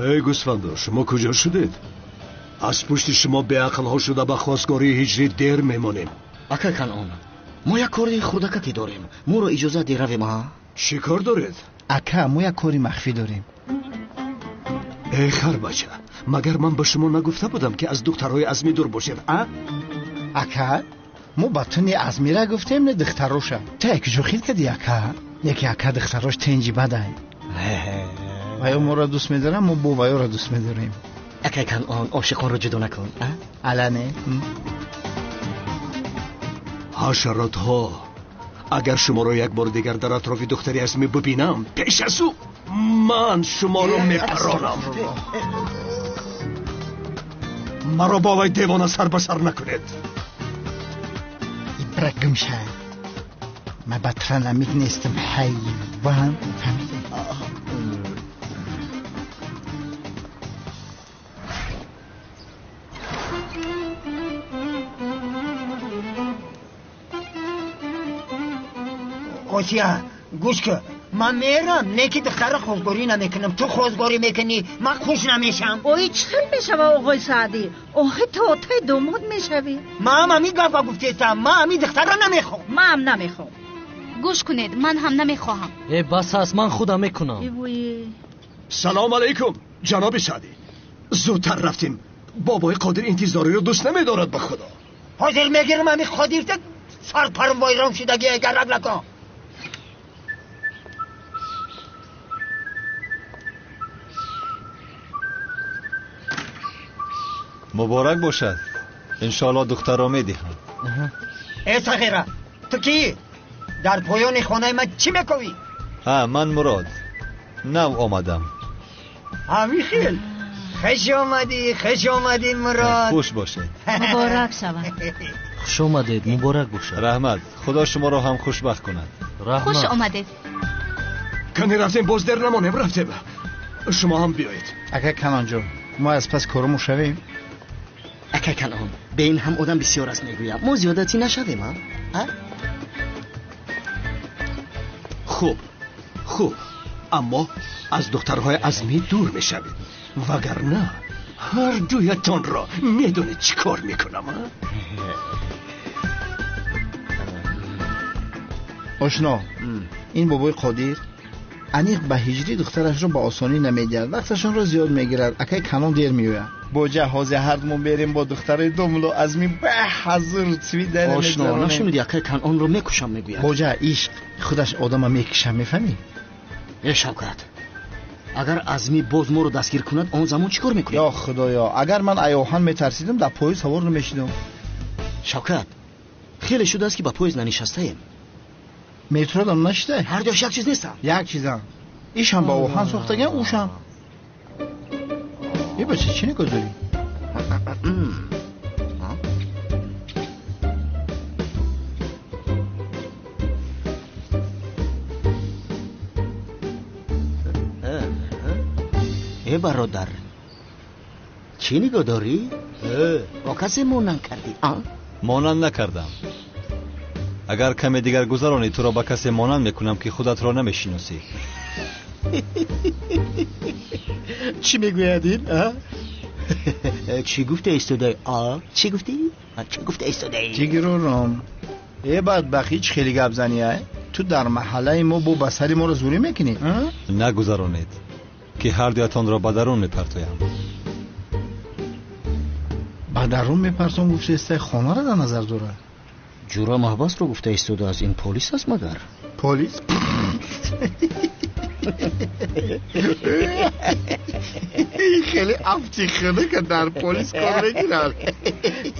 Эй гӯсфандо, шумо куҷо шудед? Аз пушти шумо беақлҳо шуда ба хостгории ҳиҷрӣ дер мемонем. Акай Канъон, мо як кори хурдакаке дорем. Моро иҷозат дер равем, а? Чӣ кор доред? Ака, мо як кори махфӣ дорем. Эй харбача, магар ман ба шумо нагуфта будам, ки аз духтарҳои Азмӣ дур бошед, а? Ака, мо ба ту не Азмира гуфтем, не духтароша. Ту якҷо хил кардӣ, ака? Яке ака духтарош тенҷи бадай. Ваё моро дӯст медорам, мо бо ваёро дӯст медорем. Акай Канъон, ошиқонро ҷудо накун, а? Ала не. Ҳашаротҳо, агар шуморо як бори дигар дар атрофи духтари Азмӣ бибинам, пеш аз ӯ ман шуморо мепаронам. Маро бо вай девона сар ба сар накунед. Ибра гумша, ман ба транамик нестам, ҳайвон. Фаҳмидӣ? Осия, гӯш кун, ман мерам, не ки духтара хозгорӣ намекунам. Ту хозгорӣ мекунӣ, ман хуш намешам. Ой, чӣ хел мешава, оғои Саъдӣ? Охи ту отаи домод мешавӣ. Ман ҳам ҳамин гапа гуфтестам. Ман ҳамин духтара намехоҳам. Ман ҳам намехоҳам. Гӯш кунед, ман ҳам намехоҳам. Э, бас аст, ман худам мекунам. Салом алайкум, ҷаноби Саъдӣ. Зудтар рафтем. Бобои Қодир интизориро дӯст намедорад, ба худо. Ҳозир мегирам ҳамин Қодирта, сарпарм вайрон шудагӣ, гарак накун. Муборак бошад. Иншоалло духтарро медиҳам. Э сағира, ту кӣ? Дар поёни хонаи ман чӣ мекунӣ? Ҳа, ман Мурод. Нав омадам. Ҳамин хел. Хуш омадӣ, хуш омадӣ, Мурод. Хуш бошед. Муборак шавад. Хуш омадед, муборак бошад. Раҳмат. Худо шуморо ҳам хушбахт кунад. Раҳмат. Хуш омадед. Кани рафтем, боз дер намонем, рафтем. Шумо ҳам биёед. Ака Канонҷон, мо аз пас корумон шавем. Акай Канъон, бе ин ҳам одам бисёр аст мегӯям. Мо зиёдатӣ нашавем, а? Хуб, хуб, аммо аз духтарҳои Азмӣ дур мешавед, вагарна ҳар дуятонро медонед чӣ кор мекунам, а? Ошно, ин бобои Қодир аниқ ба ҳиҷрӣ духтарашро ба осонӣ намедиҳад, вақташонро зиёд мегирад. Акай Канон дер меояд. Боҷа ҳозир ҳардумон берем бо духтарои домло Азмӣ ба ҳазур цвит дар. Ошно, нашунидӣ, акай Канонро мекушам мегӯяд. Боҷа, ишқ худаш одама мекушам, мефаҳмӣ? Э Шавкат, агар Азмӣ боз моро дастгир кунад, он замон чӣ кор мекунем? Ё худоё, агар ман аёҳан метарсидам, дар поезд савор намешидам. Шавкат, хеле шудааст, ки ба поезд нанишастаем. Метродам нашидай? Ҳар дуяш як чиз нестам. Як чизам. Ишам ба оҳан сохтаган, ушам. Е бача, чӣ нигоҳ дорӣ? Э бародар, чӣ нигоҳ дорӣ? Бо касе монанд кардӣ, а? Монанд накардам. Агар каме дигар гузаронӣ, туро ба касе монанд мекунам, ки худатро намешиносӣ. Чӣ мегӯяд ин, а? Чӣ гуфта истодаи, а? Чӣ гуфтӣ? Чӣ гуфта истодаи? Ҷигирором, э бадбахт, ҳеҷ хеле гап занӣ, ай? Ту дар маҳаллаи мо бо ба сари моро зӯрӣ мекунӣ, а? Нагузаронед, ки ҳар дуятонро ба дарун мепартоям. Ба дарун мепартом гуфтаистай, хонаро дар назар дорад. Ҷура маҳбасро гуфта истодааст. Ин полис аст магар? Полис? Хеле афти хунука дар полис кор мегирад.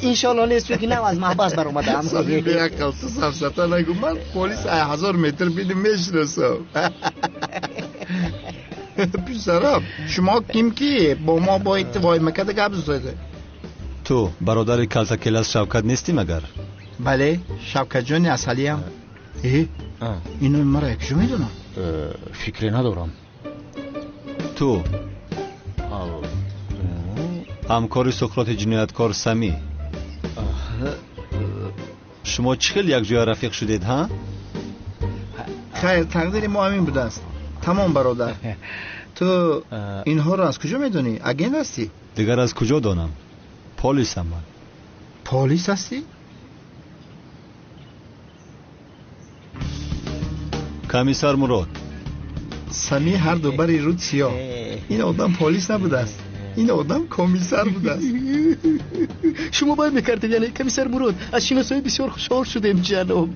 Иншоалло нест, чунки нав аз маҳбас баромадаам. Саби беақл, ту сафсата нагӯ, ман полис ай 1000 метр бидим мешиносам. Писарам, шумо ким ки бо мо бояд воймакада гап задед? Ту бародари калтакелас Шавкат нестӣ магар? Бале, Шавкатҷони асалиям. Э, ино маро якҷо медонам? Фикре надорам. Ту ҳамкори Суқроти ҷинояткор Самӣ. Шумо чӣ хел якҷоя рафиқ шудед, ҳа? Хайр, тақдири мо ҳамин будааст. Тамом бародар. Ту инҳоро аз куҷо медонӣ? Агент ҳастӣ? Дигар аз куҷо донам? Полисам ман. Полис ҳастӣ? Комиссар Мурод. Сами ҳар ду бари руд сиёҳ. Ин одам полис набудааст. Ин одам комиссар будааст. Шумо бояд мекардед, яъне комиссар Мурод. Аз шиносоӣ бисёр хушҳол шудем, ҷаноб.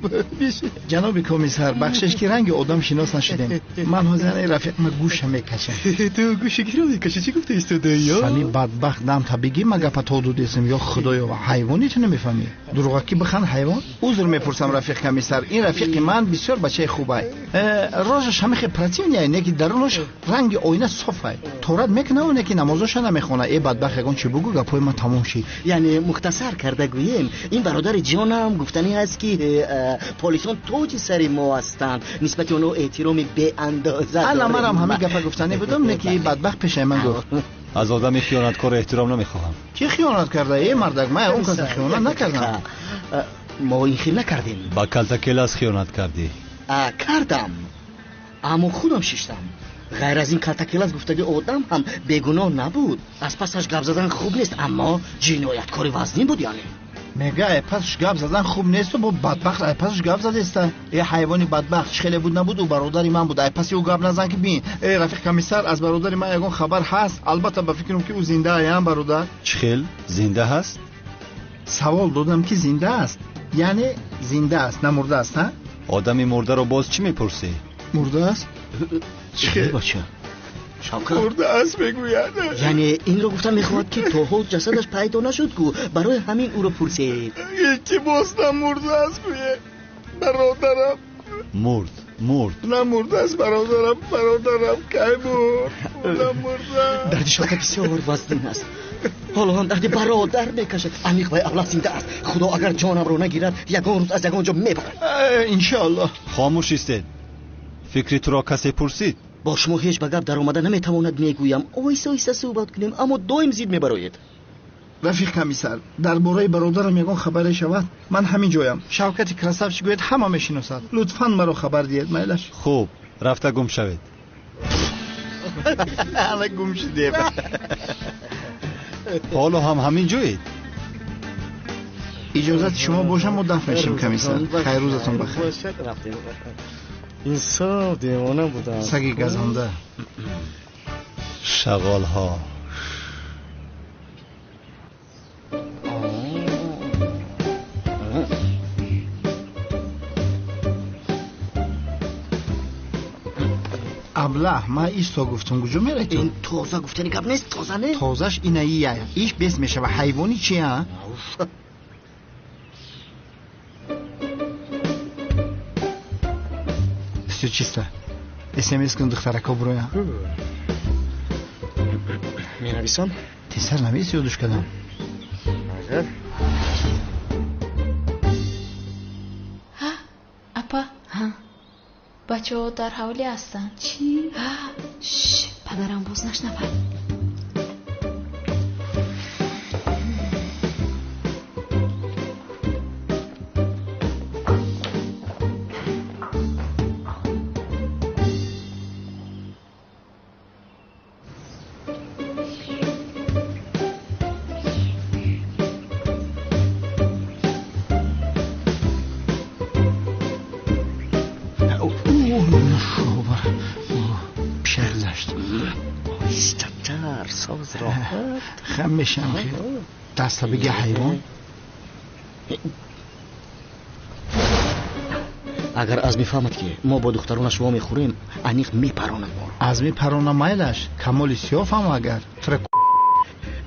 Ҷаноби комиссар, бахшиш ки ранги одам шинос нашудем. Ман ҳозир рафиқма гӯша мекашам. Ту гӯши киро мекашӣ? Чӣ гуфта истодаӣ? Сами бадбахт дам та бигӣ ма гапа то дудесам. Ё худоё, ҳайвони ту намефаҳмӣ? Дурӯғакӣ бихан ҳайвон? Узр мепурсам рафиқ комиссар, ин рафиқи ман бисёр бачаи хубай. Рожаш ҳамихе противный, не ки дарунаш ранги оина софай. Торат мекунаву не ки намозоша намехона. Э бадбахт, ягон чӣ бугӯ, гапҳои ман тамом шид. Яъне мухтасар карда гӯем, ин бародари ҷонам гуфтанӣ ҳаст ки полисон тоҷи сари мо ҳастанд, нисбати онҳо эҳтироми беандоза дорем. Ана манам ҳамин гапа гуфтанӣ будам, не ки бадбахт пешаи ман гуфт. Аз одами хиёнаткор эҳтиром намехоҳам. Ки хиёнат карда? Э мардак, ман он каса хиёнат накардам. Мо ин хел накардем. Ба калтакелас хиёнат кардӣ. Кардам, аммо худам шиштам. Ғайр аз ин калтакелас гуфтаги одам ҳам бегуноҳ набуд. Аз пасаш гап задан хуб нест, аммо ҷинояткори вазнин буд. Яъне мега ай пасаш гап задан хуб несту бо бадбахт ай пасаш гап задеста. Э ҳайвони бадбахт, чӣ хеле буд набуд, ӯ бародари ман буд. Ай паси ӯ гап назан ки бин. Э рафиқ комиссар, аз бародари ман ягон хабар ҳаст? Албатта ба фикрам ки ӯ зинда аям бародар. Чӣ хел зинда ҳаст? Савол додам ки зинда аст, яъне зинда аст, на мурда аст. Ҳа, одами мурдаро боз чӣ мепурсӣ? Мурда аст? Чӣ бача? Шавкат мурда аст мегӯяд. Яъне инро гуфта мехоҳад ки то ҳол ҷасадаш пайдо нашуд ку, барои ҳамин ӯро пурсед. Илтимос, намурда аст гӯе бародарам. Мурд, мурд. Намурда аст бародарам, бародарам кай мурд? Намурда. Дарди Шавкат бисёр вазнин аст. Ҳоло ҳам дарди бародар мекашад. Амиқ вай авлад зинда аст. Худо агар ҷонамро нагирад, ягон рӯз аз ягон ҷо мебарад. Иншоаллоҳ. Хомӯш истед. Фикри туро касе пурсид? Бо шумо ҳеҷ ба гап даромада наметавонад мегӯям. Оҳиста оҳиста суҳбат кунем, аммо доим зид мебароед. Рафиқ комиссар, дар бораи бародарам ягон хабаре шавад, ман ҳамин ҷоям. Шавкати красавчик гӯяд ҳама мешиносад. Лутфан маро хабар диҳед, майлаш. Хуб, рафта гум шавед. Ана гум шудем. Ҳоло ҳам ҳамин ҷоед? Иҷозати шумо бошам, мо дафн мешем комиссар. Хайр, рӯзатон бахайр. Инсоф, девона будам. Саги газанда. Шағолҳо. Аблаҳ, ман исто гуфтам, куҷо мерай ту? Ин тоза гуфтани гап нест, тоза не? Тозаш инаия. Иш бес мешава. Ҳайвони чия? Всё чисто. СМС кун духтарако буроя. Менависам? Тезтар навис, ёдуш кардам. Ҳа, апа. Ҳа. Бачаҳо дар ҳавлӣ ҳастанд. Чӣ? Шш, падарам боз нашнавад. خم میشم خیر. دستا بگه حیوان. Агар аз мефаҳмад ки мо бо духтаронаш во мехӯрем, аниқ мепаронад моро. Аз мепарона майлаш, камоли сиёҳ фаҳм агар. Тура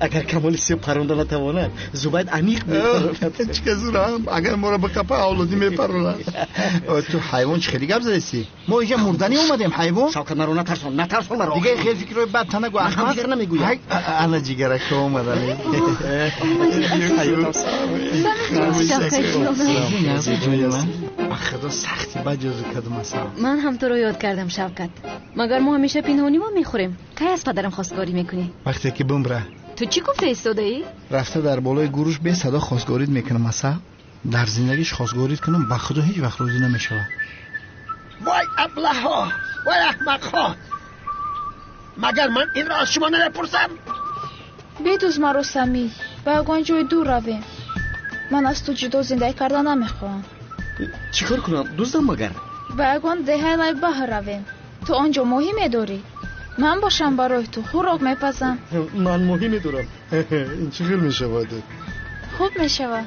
Агар камоли сиёҳ паронда натавонад, Зубайд аниқ мепаронад. Чӣ зурам, агар моро бикапа авлодӣ мепаронад. Ту ҳайвон чӣ хеле гап задеси? Мо инҷа мурданӣ омадем, ҳайвон. Шавкат, маро натарсон, натарсон маро. Дига хел фикрҳои бад та нагӯ, Аҳмад. Аҳмад. Дигар намегӯям. Ана ҷигарако омадани. Худо сахти бад ҷозу кардам асал. Ман ҳам туро ёд кардам, Шавкат. Магар мо ҳамеша пинҳонӣ во мехӯрем? Кай аз падарам хостгорӣ мекунӣ? Вақте ки бумра. Ту чӣ гуфта истодаӣ? Рафта дар болои гуруш бесадо хостгорид мекунам асал. Дар зиндагиш хостгорид кунам, ба худо ҳеҷ вақт розӣ намешавад. Вай аблаҳо! Вай аҳмақҳо! Магар ман инро аз шумо намепурсам? Бидуз маро, Самӣ, ба ягон ҷои дур равем. Ман аз ту ҷудо зиндагӣ карда намехоҳам. Чӣ кор кунам? Дуздам магар? Ба ягон деҳаи лаби баҳр равем. Ту он ҷо моҳӣ медорӣ. Ман бошам барои ту хӯрок мепазам. Ман моҳӣ медорам. Ин чӣ хел мешавад? Хуб мешавад.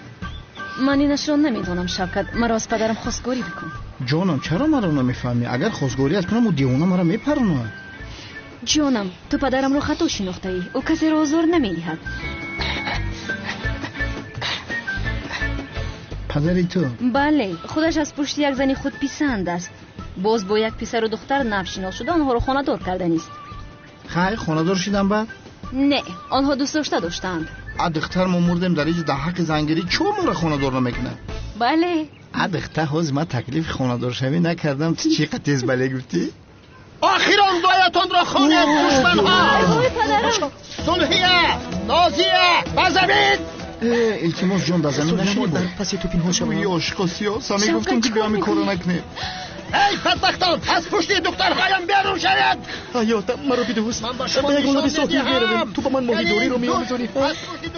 Ман инашро намедонам, Шавкат. Маро аз падарам хостгорӣ бикун. Ҷонам, чаро маро намефаҳмӣ? Агар хостгорият кунам, ӯ девона маро мепаронад. Ҷонам, ту падарамро хато шинохтаӣ. Ӯ касеро озор намедиҳад. Падари ту? Бале, худаш аз пушти як зани худписанд аст. Боз бо як писару духтар навшинос шуда онҳоро хонадор карданист. Хайр, хонадор шидам баъд? Не, онҳо дӯстдошта доштаанд. А духтар мо мурдем дар иҷо дар ҳаққи зангирӣ чо моро хонадор намекунад? Бале. А духтар, ҳозир ман таклифи хонадоршавӣ накардам, ту чӣ қа тез бале гуфтӣ? Охирон дуоятонро хонед, душманҳо! Сулҳия, Нозия, ба замин! Илтимос ҷон, ба замин нашинӣ. Дар паси ту пинҳон шавам. Ё ошиқо сиёса мегуфтам ки биём ин корро накунем. Эй бадбахтон, аз пушти духтарҳоям берун шавед! Ҳаётам, маро бидуз. Ман ба шумо Ба ягон лаби нишон соҳил меравем. медиҳам. Ту ба ман моҳидориро меомӯзонӣ.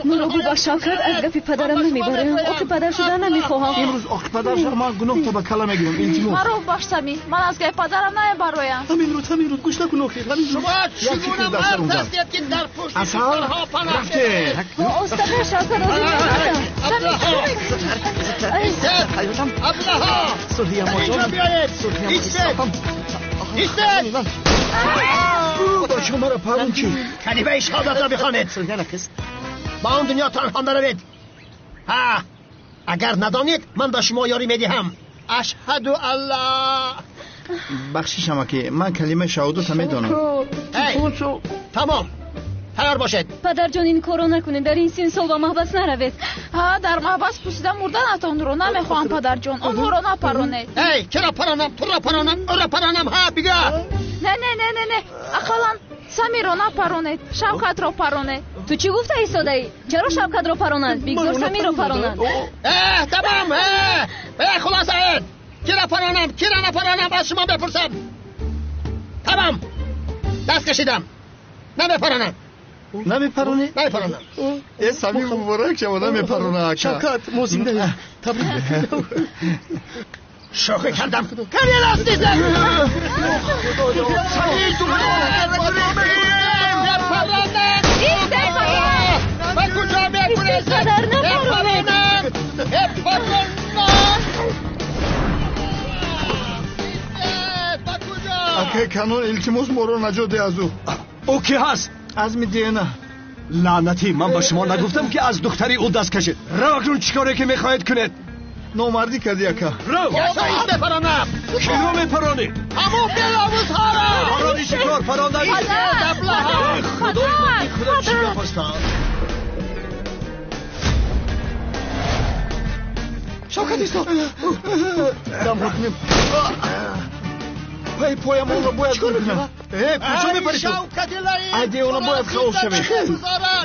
Маро бубахш, Шавкат, аз гапи падарам намебарам. Оқи падар шуда намехоҳам. Имрӯз оқи падар шава, ман гуноҳта ба кала мегирам. Илтимос. Маро бубахш, Самӣ. Ман аз гапи падарам намебароям. Ҳамин рӯз, ҳамин рӯз гӯш накун охир, ҳамин рӯз. Шумо Як чӣ фикр гуна дар мард сарам зад. ҳастед, ки дар пушти Асал, духтарҳо паноҳ рафтем. мебаред? Бо остатар, Шавкат, озор надодам. Аблаҳо! Истед! Ҳаётам. Аблаҳо! Сулҳия Инҷо моҷон. биёед! Сулҳия Истед! Истед! Бача маро парон чӣ? Калимаи шаҳодатро бихонед. Сулҳия накист. Ба он дунё танҳо наравед. Ҳа, агар надонед, ман ба шумо ёрӣ медиҳам. Ашҳаду алла. Бахшишама ки ман калимаи шаҳодатро медонам. Эй, тамом, тайёр бошед. Падарҷон, ин корро накунед. Дар ин син сол ба маҳбас наравед. Ҳа, дар маҳбас пусида мурданатонро намехоҳам, падарҷон. Онҳоро напаронед. Эй, киро паронам? Туро паронам? Ӯро паронам? Ҳа, бигӯ. Не, не, не, не, не, ақаллан Самиро напаронед, Шавкатро паронед. Ту чӣ гуфта истодаӣ? Чаро Шавкатро паронанд? Бигзор Самиро паронанд. Э, тамом. Э, хулоса, киро паронам, киро напаронам, аз шумо мепурсам. Тамом, даст кашидам, намепаронам. Намепаронӣ? Намепаронам. Э, Сами, муборак шава, намепарона ака. Шавкат, мо зиндаем. Табрик мекунам. Шӯхӣ кардам. Кани рост дидам. Ба куҷо мегурезед? Падар, напаронед. Мепаронам! Мепаронам! Ба куҷо? Акай Канон, илтимос, моро наҷот деҳ аз ӯ. Ӯ ки ҳаст? Азми Диена. Лаънатӣ, ман ба шумо нагуфтам, ки аз духтари ӯ даст кашед? Рав акнун, чӣ коре ки мехоҳед кунед. Номардӣ кардӣ, ака. Рав! Мепаронам! Киро мепаронӣ? Ҳамон беловузҳоро! Парони чӣ кор? Парондан? Падар! Худои ман, худо чӣ гап аст? Шавкат, исто. Дам ҳукмим. Пай поямонро бояд гум кунам. Э, куҷо мепарӣ ту? Ай девона, бояд халос шавем.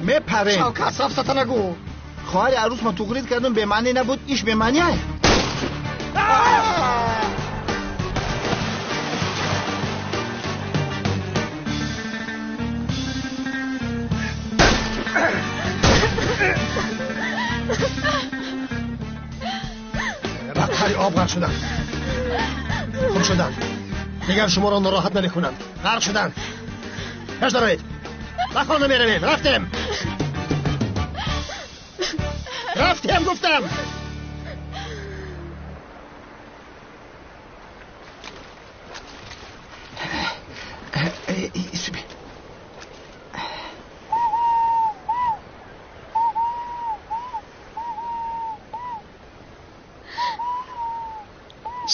Мепарем. Шавкат, сафсата нагӯ. Хоҳари арӯс ма туғрид кардам, бемаънӣ набуд, иш бемаънӣ ай. Ба қаъри об ғарқ шуданд. Хуб шуданд. Дигар шуморо нороҳат намекунанд. Ғарқ шуданд. Пеш дароед. Ба хона меравем. Рафтем. Рафтем, гуфтам.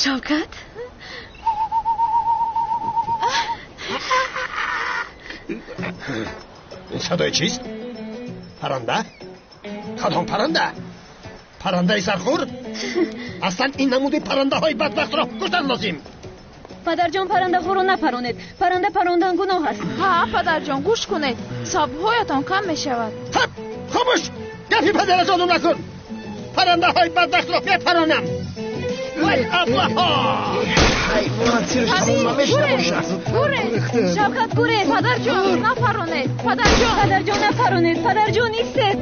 Шавкат? Ин садои чист? Паранда? Кадом паранда? Парандаи сархӯр? Аслан ин намуди парандаҳои бадбахтро куштан лозим. Падарҷон, парандаҳоро напаронед. Паранда парондан гуноҳ аст. Ҳа, падарҷон, гӯш кунед, савобҳоятон кам мешавад. Хаб, хомӯш! Гапи падаратонро накун. Парандаҳои бадбахтро мепаронам. Вай, аблаҳо! Ҳайвонат сирш намешавад. Гурез! Шавкат гурез! Падарҷон, нафаронед! Падарҷон! Падарҷон, нафаронед! Падарҷон, истед!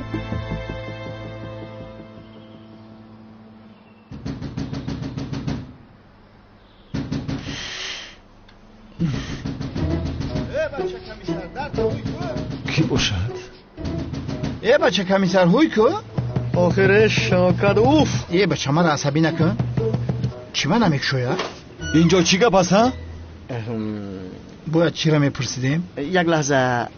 Кӣ бошад? Э бача комиссар, ҳуй ку? Охире Шавкат, уф! Э бача, маро асабӣ накун. Чӣ ма намекушояд? Инҷо чӣ гап аст, ҳа? Бояд чиро мепурсидем? Як лаҳза,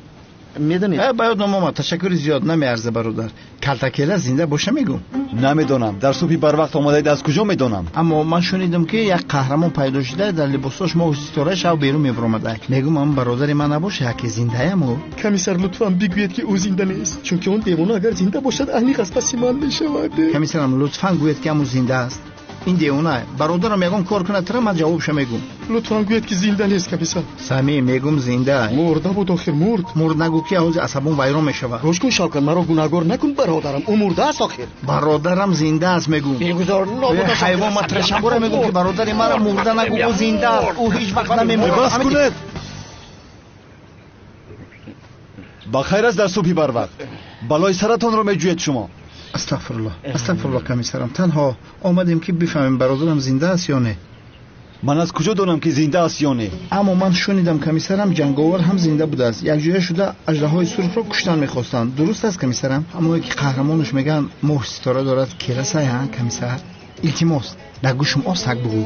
медонед? Ба ёд номомад. Ташаккури зиёд, намеарза бародар. Калтакела зинда боша мегӯм. Намедонам, дар субҳи барвақт омадаед, аз куҷо медонам? Аммо ман шунидам, ки як қаҳрамон пайдо шуда, дар либосош моҳу ситора шав берун мебаромада. Мегӯм, ам бародари ман набоша, яке зиндаям ӯ. Комиссар, лутфан бигӯед, ки ӯ зинда нест, чунки он девона агар зинда бошад, аниқ аз паси ман мешавад. Комиссарам, лутфан гӯед, ки амӯ зинда аст. Ин девона бародарам ягон кор кунад, тра ман ҷавобша мегӯм. Лутфан гӯед, ки зинда нест, комиссар. Сами, мегӯм зинда. Мурда буд, охир мурд. Мурд нагӯ, ки ҳозир асабон вайрон мешавад. Гӯш кун, Шавкат, маро гунаҳгор накун, бародарам. Ӯ мурда аст, охир. Бародарам зинда аст, мегӯм. Бегузор, нобуда. Ҳайвон, ман трашамбора мегӯм, ки бародари маро мурда нагӯ, ӯ зинда аст. Ӯ ҳеҷ вақт намемурад. Бас кунед. Ба хайр аст дар субҳи барвақт. Балои саратонро меҷӯед шумо. Астағфируллоҳ, астағфируллоҳ, комиссарам. Танҳо омадем, ки бифаҳмем бародарам зинда аст ё не. Ман аз куҷо донам, ки зинда аст ё не? Аммо ман шунидам, комиссарам, ҷанговар ҳам зинда будааст. Якҷоя шуда аждаҳои сурхро куштан мехостанд. Дуруст аст, комиссарам? Ҳамое ки қаҳрамонаш мегӯянд моҳ ситора дорад, келасай, ҳа, комиссар? Илтимос, дар гӯшам осак бугӯ.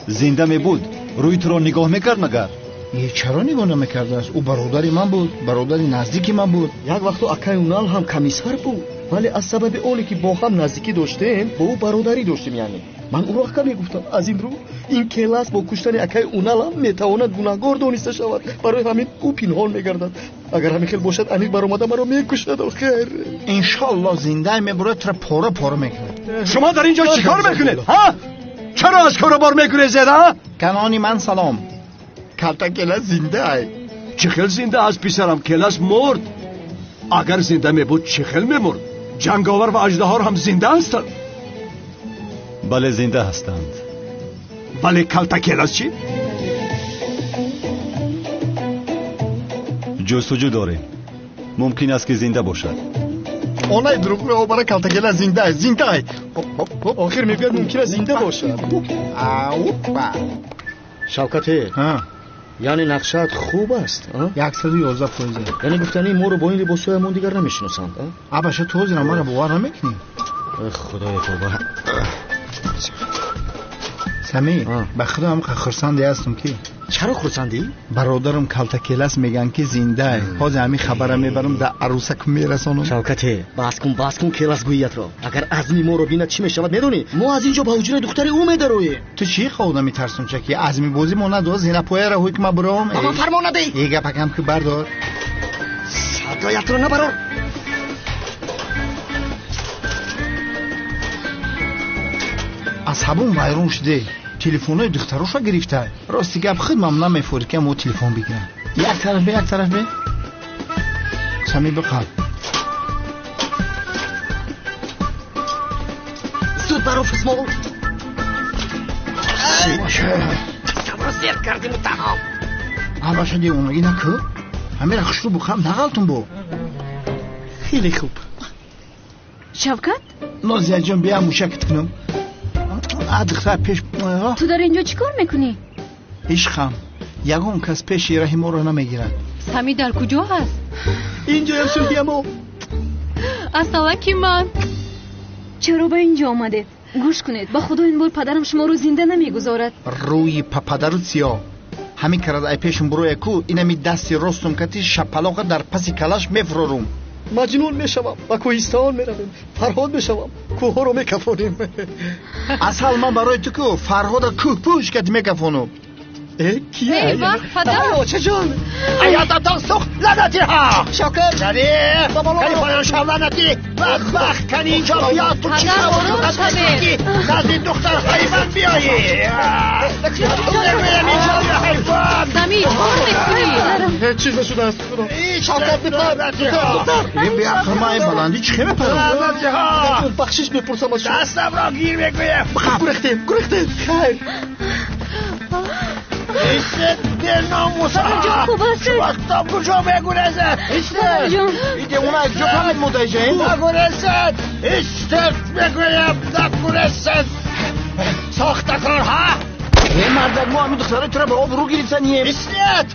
Зинда мебуд, рӯи туро нигоҳ мекард магар? Е, чаро нигоҳ намекардааст? Ӯ бародари ман буд, бародари наздики ман буд. Як вақту акаи Унал ҳам комиссар буд, вале аз сабаби оне ки бо ҳам наздикӣ доштем, бо ӯ бародарӣ доштем, яъне ман ӯро ака мегуфтам. Аз ин рӯ ин келас бо куштани акаи Уналам метавонад гунаҳгор дониста шавад. Барои ҳамин ӯ пинҳон мегардад. Агар ҳамин хел бошад, аниқ баромада маро мекушад, охир. Иншоаллоҳ зинда мебурад, тура пора пора мекунад. Шумо дар инҷо чӣ кор мекунед, ҳа? Чаро аз кору бор мегурезед, ҳа? Канони ман салом. Калтакела зинда ай. Чӣ хел зинда аст, писарам? Келас мурд. Агар зинда мебуд, чӣ хел мемурд? Ҷанговар ва аждаҳор ҳам зинда ҳастанд. Бале, зинда ҳастанд. Вале калтакелас чӣ? Ҷустуҷӯ дорем. Мумкин аст, ки зинда бошад. Онай дурӯғ меобара, калтакела зинда аст, зинда ай. Охир мегӯяд, мумкин аст зинда бошад. Аупа. Шавкате, ҳа, яъне нақшаат хуб аст, 111%. Яъне гуфтанӣ моро бо ин либосҳоямон дигар намешиносанд, а? Абаша, ту ҳозир маро бовар намекунӣ? Худои тавба. Сами, ба худо ҳам хурсанде ҳастам, ки Чаро хурсандӣ? Бародарам калтакелас мегӯянд, ки зиндае. Ҳозир ҳамин хабара мебарам, дар арӯсак мерасонам. Шавкате, бас кун, бас кун келасгӯиятро. Агар Азми моро бинад, чӣ мешавад, медонӣ? Мо аз инҷо ба ҳуҷраи духтари ӯ медароем. Ту чӣ одами тарсунча, ки Азми бозӣ монад, зинапояра ҳуй ки ма буром. Ба ман фармон надиҳ. Е гапакам ки бардор. Садоятро набарор. Асабон вайрон шуде. Телефонҳои духтароша гирифта. Рости гап, худмам намефорид, ки мо телефон бигирам. Як тараф бе, як тараф бе. Сами, биқал. Зуд баро, фисмол. Дастамро зер кардиму тамом. Абаша, девонагӣ накӯ. Ҳамера хушрӯ бухам, нағалтум бо. Хеле хуб. Шавкат? Нозияҷон, бия мушакат кунам. Духтар пеш. Ту дар инҷо чӣ кор мекунӣ? Ишқам, ягон кас пеши раҳи моро намегирад. Сами дар куҷо ҳаст? Инҷоям, сулҳиямо. Асалаки ман, чаро ба инҷо омадед? Гӯш кунед, ба худо, ин бор падарам шуморо зинда намегузорад. Рӯи пападару сиёҳ ҳамин карад. Ай пешум буроя ку, инами дасти ростум кати шапалоқа дар паси калаш мефурорум. Маҷнун мешавам, ба кӯҳистон меравем, Фарҳод мешавам, кӯҳҳоро мекафонем. Асал, ман барои ту ку Фарҳода кӯҳпӯш кати мекафонум. Э, кия? Эй, вах, падар! Очаҷон! Аёдатон сӯхт, лаънатиҳо! Шокир! Кани, кани поён шав, лаънатӣ! Бадбахт, кани инҷо биё, ту чӣ Падар, ором шавед! Назди духтарҳои ман биёӣ! Мегӯям, инҷо биё, ҳайвон! Сами, чӣ кор мекунӣ? Ҳеҷ чиз нашудааст, худо. Шавкат, бипар! Духтар! Беақл, ман ин баландӣ чӣ хел мепарам? Лаънатиҳо! Бахшиш мепурсам аз шумо. Дастамро гир, мегӯям! Гурехтем, гурехтем. Хайр. Истед, беномуса! Падарҷон, хуб ҳастед? Вақто куҷо мегурезед? Истед! Падарҷон! Ин девона аз куҷо фаҳмид мо даиҷаем? Нагурезед! Истед, мегӯям, нагурезед! Сохтакорҳо! Э, мардак, мо ҳамин духтарои туро ба обрӯ гирифтанием. Истед!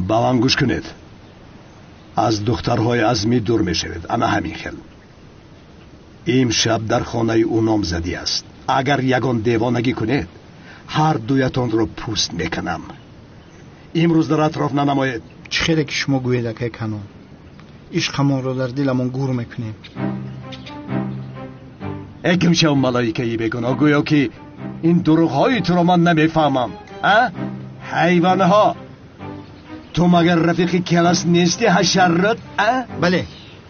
Ба ман гӯш кунед. Аз духтарҳои Азмӣ дур мешавед. Ана ҳамин хел. Имшаб дар хонаи ӯ номзадӣ аст. Агар ягон девонагӣ кунед, ҳар дуятонро пӯст мекунам. Имрӯз дар атроф нанамоед. Чӣ хеле ки шумо гӯед, акай Канон. Ишқамонро дар диламон гур мекунем. Э, гумшав, малоикаи бегуноҳ, гӯё ки ин дурӯғҳои туро ман намефаҳмам. А? Ҳайвонҳо! Ту магар рафиқи Келас нести, ҳашаррот? А? Бале,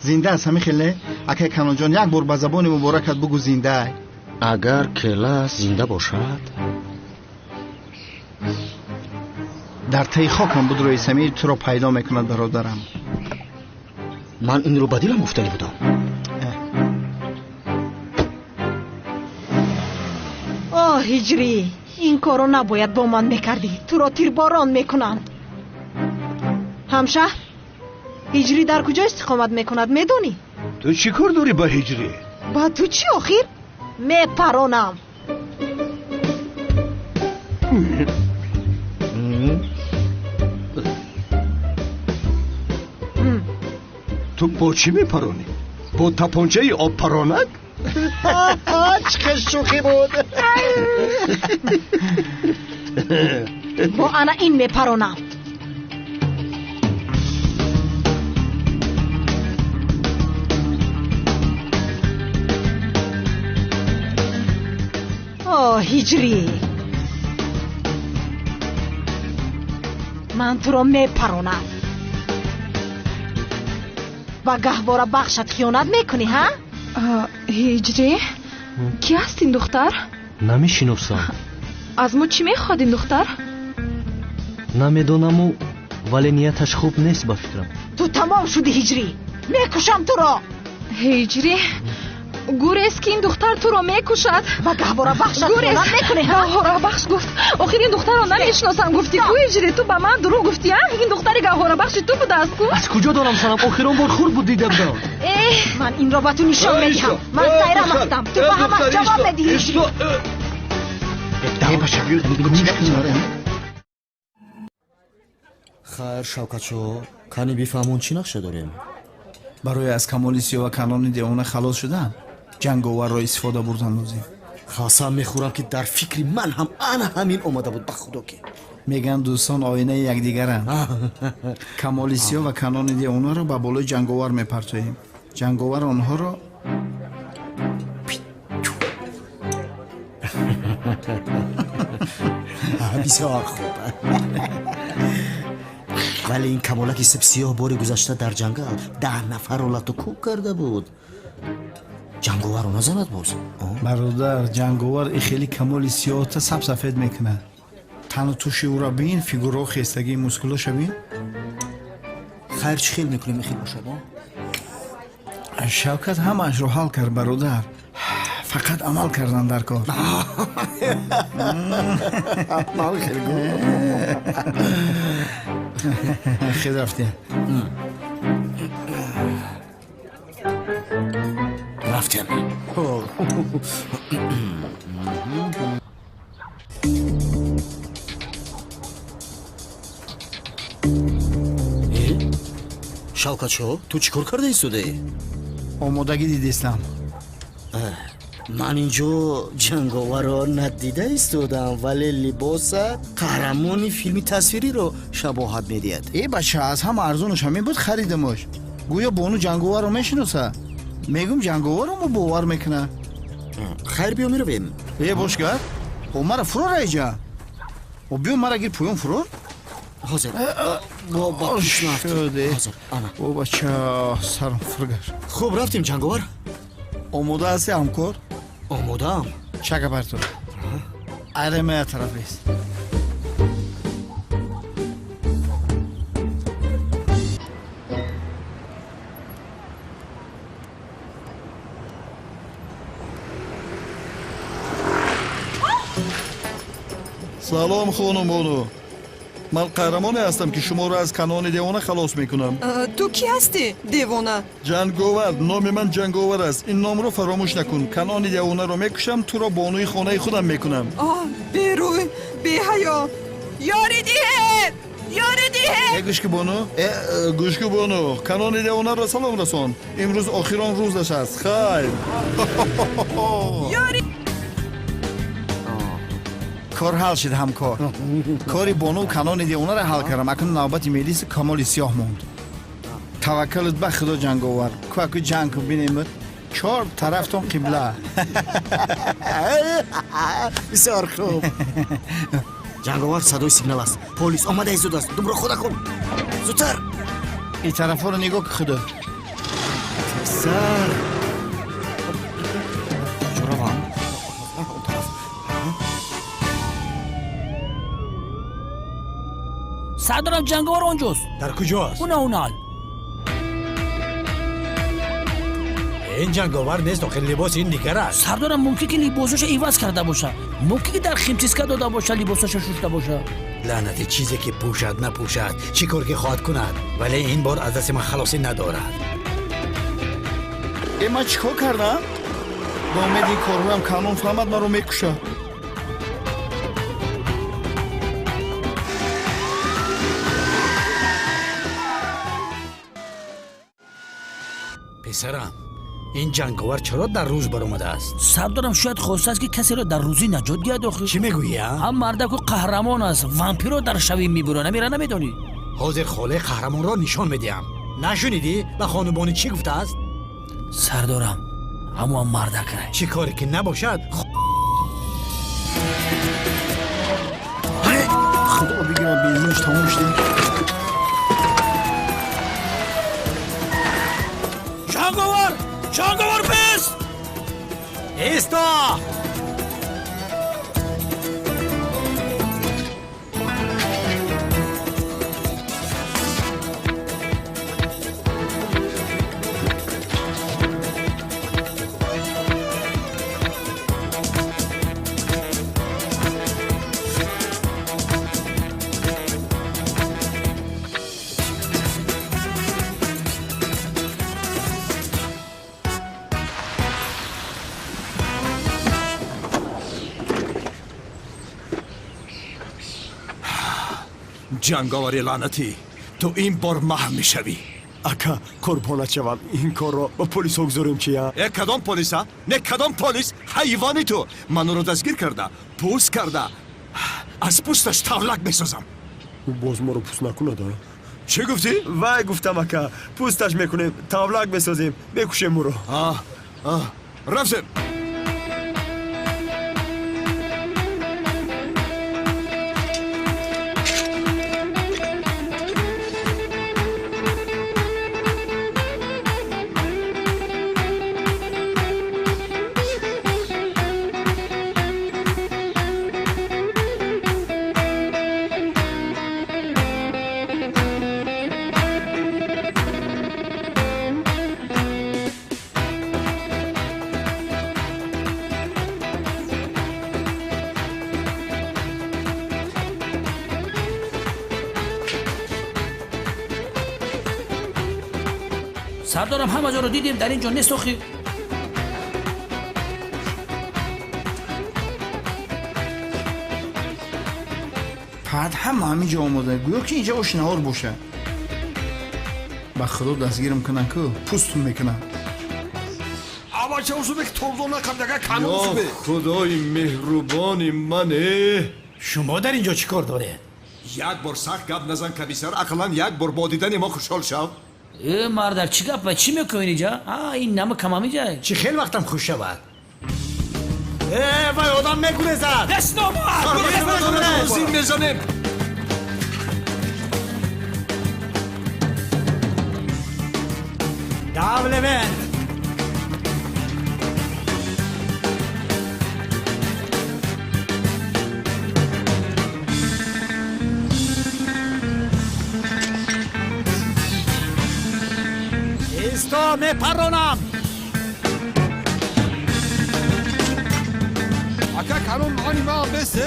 зинда аст, ҳамин хел не? Акай Канонҷон, як бор ба забони муборакат бугӯ зинда. Агар Келас зинда бошад, дар таи хокам буд рӯи самир туро пайдо мекунад, бародарам. Ман инро ба дилам гуфтанӣ будам. О, Ҳиҷрӣ, ин корро набояд бо ман мекардӣ. Туро тирборон мекунанд. Ҳамшаҳр, Ҳиҷрӣ дар куҷо истиқомат мекунад, медонӣ? Ту чӣ кор дорӣ ба Ҳиҷрӣ? Ба ту чӣ охир? Мепаронам. Ту бо чӣ мепаронӣ? Бо тапончаи обпаронак? Чӣ хел шӯхӣ буд! Бо ана ин мепаронам. О, Ҳиҷрӣ, ман туро мепаронам. Ба гаҳвора бахшат хиёнат мекунӣ, ҳа? Ҳиҷрӣ, кӣ аст ин духтар? Намешиносам. Аз мо чӣ мехоҳад ин духтар? Намедонаму, вале нияташ хуб нест ба фикрам. Ту тамом шудӣ, Ҳиҷрӣ, мекушам туро. Ҳиҷрӣ, гурез ки ин духтар туро мекушад. Ба гаҳвора бахшат хиёнат мекунӣ, ҳа? Гаҳворабахш гуфт. Охир ин духтарро намешиносам гуфтӣ ку, Ҳиҷрӣ? Ту ба ман дурӯғ гуфтӣ, а? Ин духтари гаҳворабахши ту будааст ку? Аз куҷо донам, санам? Охирон бор хурд буд дида будам. Ман инро ба ту нишон медиҳам. Ман сайрам ҳастам. Ту ба ҳамаш ҷавоб медиҳӣ. Хайр, Шавкатшо, кани бифаҳмон чӣ нақша дорем? Барои аз Камоли Сиёҳ ва Канони девона халос шудан, ҷанговарро истифода бурдан лозим. Қасам мехӯрам ки дар фикри ман ҳам ана ҳамин омада буд, ба худо ки. Мегӯянд дӯстон оинаи якдигаранд. Камоли Сиёҳ ва Канони девонаро ба болои ҷанговар мепартоем. Ҷанговар онҳоро бисёр хуб. Вале ин камолаки сипсиёҳ бори гузашта дар ҷангал 10 нафарро лату кӯб карда буд. Ҷанговарро назанад боз? Бародар, ҷанговар и хеле камоли сиёҳта сабсафед мекунад. Тану туши ӯро бин, фигурао хестагии мускулоша бин. Хайр, чӣ хел мекунем, хел бошад? Шавкат ҳамаашро ҳал кард, бародар. Фақат амал кардан дар кор. Хел рафтем. Рафтем. Шавкатшо, ту чӣ кор карда истодаӣ? Омодагӣ дидистам. Ман инҷо ҷанговарро надида истодам, вале либосат қаҳрамони филми тасвириро шабоҳат медиҳад. Э бача, аз ҳама арзонаш ҳамин буд, харидамош. Гӯё бону ҷанговарро мешиноса. Мегӯм ҷанговарро мо бовар мекунад. Хайр, биё меравем. Э бошгар, о мара фурор айҷа. О биё мара гир поён фурор. Ҳозир. Бо пеш нафтем. Ҳозир, ана. О бача, сарам фургашт. Хуб, рафтем ҷанговар. Омода ҳасти ҳамкор? Омодаам. Чака бар ту. Айрамая тараф бест. Салом, хонум бону. Ман қаҳрамоне ҳастам, ки шуморо аз Канони девона халос мекунам. Ту кӣ ҳастӣ, девона? Ҷанговар. Номи ман Ҷанговар аст. Ин номро фаромӯш накун. Канони девонаро мекушам, туро бонуи хонаи худам мекунам. Оҳ, берӯй, беҳаё! Ёрӣ диҳед, ёрӣ диҳед! Э, гӯш ку, бону. Э, гӯш ку, бону, Канони девонаро салом расон. Имрӯз охирон рӯзаш аст. Хайр. Ёрӣ. Кор ҳал шид, ҳамкор. Кори бону Канони девонаро ҳал кардам. Акнун навбати мелиси Камоли Сиёҳ монд. Таваккалут ба Худо, ҷанговар. Кӯаку ҷанг ку, бинемуд. Чор тарафтон қибла. Бисёр хуб, ҷанговар. Садои сигнал аст, полис омада истодааст. Думро хода кун, зудтар. Ин тарафҳоро нигоҳ ку, Худо. Сар куҷо равам? Он тараф. Сардорам, ҷанговар онҷост. Дар куҷост? Уна, унал. Ин ҷанговар нест, охир либоси ин дигар аст. Сардорам, мумкин ки либосоша иваз карда боша, мумкин ки дар химчистка дода боша, либосоша шушта боша. Лаънати, чизе ки пӯшад, напӯшад, чӣ кор ки хоҳад кунад, вале ин бор аз дасти ман халосӣ надорад. Э, ман чӣ кор кардам? Ба умеди ин корҳоям Канон фаҳмад, маро мекушад. Писарам, ин ҷанговар чаро дар рӯз баромадааст? Сардорам, шояд хостааст, ки касеро дар рӯзӣ наҷот диҳад охир. Чӣ мегӯӣ, а? Ҳам мардаку қаҳрамон аст, вампирро дар шавӣ мебурад, намера намедонӣ? Ҳозир холаи қаҳрамонро нишон медиҳам. Нашунидӣ, ба хонумбонӣ чӣ гуфтааст? Сардорам, ҳамоам мардакай. Чӣ коре ки набошад. Худо бигирад, бензинаш тамом шуда. Ҷанговар, ҷанговар, бес! Исто! Ҷанговари лаънатӣ, ту ин бор маҳв мешавӣ. Ака, қурбонат шавам, ин корро ба полисҳо гузорем чия? Э, кадом полиса? Не, кадом полис, ҳайвони ту! Ман ӯро дастгир карда, пӯст карда, аз пӯсташ тавлак месозам. Ӯ боз моро пӯст накунад, а? Чӣ гуфтӣ? Вай, гуфтам, ака, пӯсташ мекунем, тавлак месозем, мекушем ӯро. Рафтем. Сардорам, ҳама ҷоро дидем, дар ин ҷо нест охир. Баъд ҳама ҳамин ҷо омода, гӯё ки инҷа ош наҳор бошад. Ба Худо, дастгирам кунанд ку, пӯстум мекунам. Ё Худои меҳрубони мане! Шумо дар ин ҷо чӣ кор доред? Як бор сахт гап назан, комиссар. Ақаллан як бор бо дидани мо хушҳол шав. Э, мардак, чӣ гап, чӣ мекунӣ инҷа? А, ин нама камам инҷа. Чӣ хел вақтам хуш шавад? Э, вай одам мегурезад! Зин мезанем. Дав, Левент! Исто, мепаронам! Ака, канон мани ма бесе.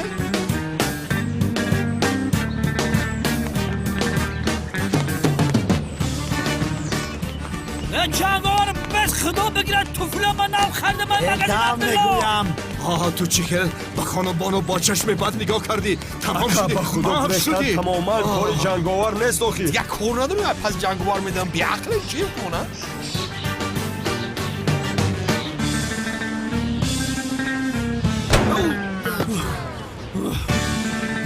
Ман ҷанговар бес худо бигирад туфла ман нав харда ман дам мегӯям. Ҳа, ту чӣ хел ба хонабону бо чашми бад нигоҳ кардӣ? Тамом Ака, шудӣ, ба худо маҳв гурехтан шудӣ. тамоман кори ҷанговар нест охир. Як кор надорӣ, пас ҷанговар медам беақле чӣ кона?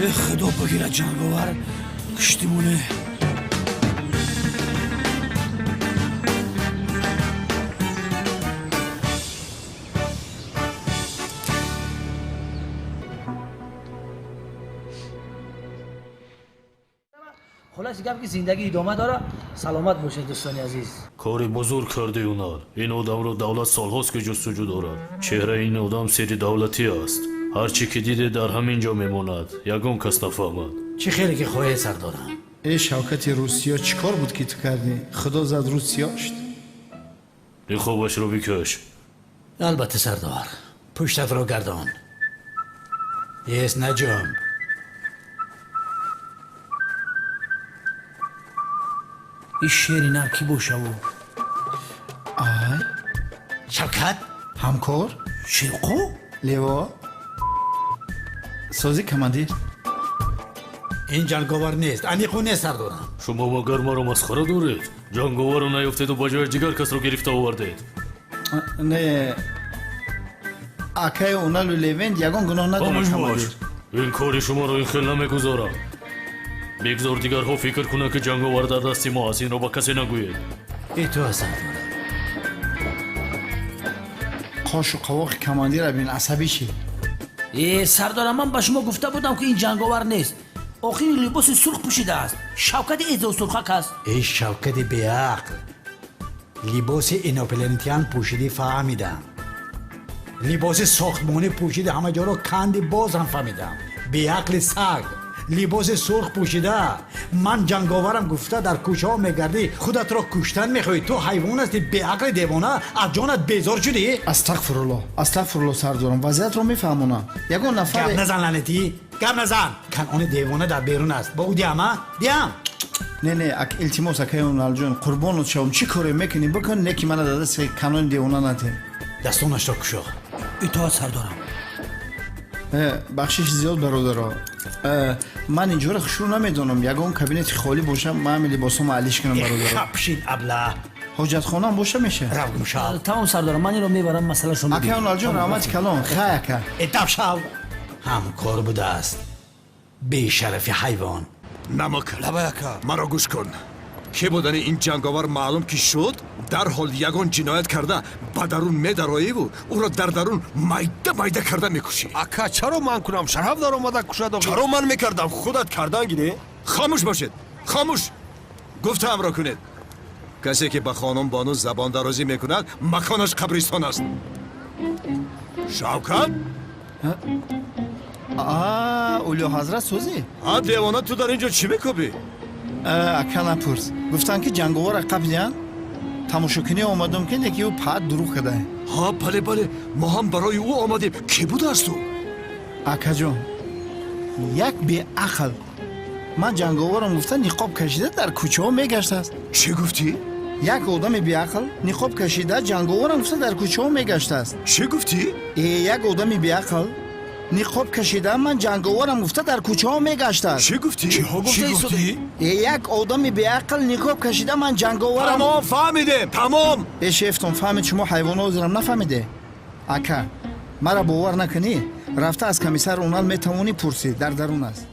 Э, худо бигирад ҷанговар киштимоне. Хулоси гап ки зиндагӣ идома дорад. Саломат бошед, дӯстони азиз. Кори бузург карди, Юнал. Ин одамро давлат солҳост ки ҷустуҷӯ дорад. Чеҳраи ин одам сири давлатӣ аст. Ҳар чӣ ки диде, дар ҳамин ҷо мемонад, ягон кас нафаҳмад. Чӣ хеле ки хоҳед, сардорам. Э, Шавкати русиё, чӣ кор буд ки ту кардӣ? Худо зад рӯз сиёҳ шуд. Ниқобашро бикаш. Албатта, сардор. Пуштатро гардон. Ес, наҷумб. Ин шери нар кӣ бошаву? Ай. Шавкат. Ҳамкор. Шерқо. Лево созӣ, командир. Ин ҷанговар нест, аниқу нест, сардорам. Шумо магар маро масхара доред? Ҷанговарро наёфтеду ба ҷояш дигар касро гирифта овардед. Не, акаи Уналу Левент ягон гуноҳ надорад. Хомӯш бош. Командир. Ин кори шуморо ин хел намегузорам. Бигзор дигарҳо фикр кунанд, ки ҷанговар дар дасти мо аст. Инро ба касе нагӯед. Итоат, сардорам. Қошу қавоқи командира бин, асабӣ шид. Э, сардорам, ман ба шумо гуфта будам, ки ин ҷанговар нест. Охири либоси сурх пӯшидааст, Шавкати эзосурхак аст. Эй, Шавкати беақл, либоси инопланетян пӯшидӣ, фаҳмидам. Либоси сохтмонӣ пӯшиди, ҳама ҷоро канди, боз ҳам фаҳмидам. Беақли саг, либоси сурх пӯшида, ман ҷанговарам гуфта, дар кӯчаҳо мегардӣ, худатро куштан мехоҳӣ. Ту ҳайвон ҳастӣ, беақли девона, аз ҷонат безор шудӣ. Астағфирулло, астағфирулло, сардорам, вазъиятро мефаҳмонам. Ягон нафаре Гап назан, лаънатӣ, гап назан. Канъони девона дар берун аст, ба ӯ диҳам, а диҳам. Не, не, илтимос, акаи Уналҷон, қурбонут шавам, чӣ коре мекунӣ, бикун, не ки мана дар дасти канони девона натем. Дастонашро кушо. Итоат, сардорам. Бахшиши зиёд, бародаро. Ман инҷоро хушрӯ намедонам. Ягон кабинети холӣ бошам, ман ҳами либосҳомо алиш кунам, бародаро. Хапшин, абла. Ҳоҷатхонаам боша, меша. Рав, гумшав. Тамом, сардорам, ман инро мебарам, масъалашро. Акаи Уналҷон, раҳмати калон, хай, ака. Этап шав, ҳамкор будааст, бешарафи ҳайвон. Намак, маро гӯш кун. Кӣ будани ин ҷанговар маълум ки шуд, дарҳол ягон ҷиноят карда ба дарун медароиву ӯро дар дарун майда майда карда мекушӣ. Ака, чаро ман кунам? Шараф даромада кушад охир. Чаро ман мекардам? Худат кардан гире. Хомӯш бошед, хомӯш! Гуфтаамро кунед. Касе ки ба хонум бону забондарозӣ мекунад, маконаш қабристон аст. Шавкат. Улё ҳазрат, созӣ? А, девона, ту дар ин ҷо чӣ мекобӣ? Ака, напурс. Гуфтанд, ки ҷанговара қапидиянд, тамошокунӣ омадам, ки неки ӯ паат дурӯғ кардае. Ҳа, бале, бале, мо ҳам барои ӯ омадем. Кӣ будааст ӯ? Акаҷон, як беақл ман ҷанговарам гуфта, ниқоб кашида, дар кӯчаҳо мегаштааст. Чӣ гуфтӣ? Як одами беақл ниқоб кашида, ҷанговарам гуфта, дар кӯчаҳо мегаштааст. Чӣ гуфтӣ? Э, як одами беақл ниқоб кашида, ман ҷанговарам гуфта, дар кӯчаҳо мегаштааст. Чӣ гуфтӣ? Чиҳо гуфтӣ? Э, як одами беақл ниқоб кашида, ман ҷанговарам. Тамом, фаҳмидем, тамом. Э, шефтон фаҳмид, шумо ҳайвоно ҳозирам нафаҳмиде. Ака, мара бовар накунӣ, рафта аз комиссар Унал метавонӣ пурсӣ, дар дарун аст.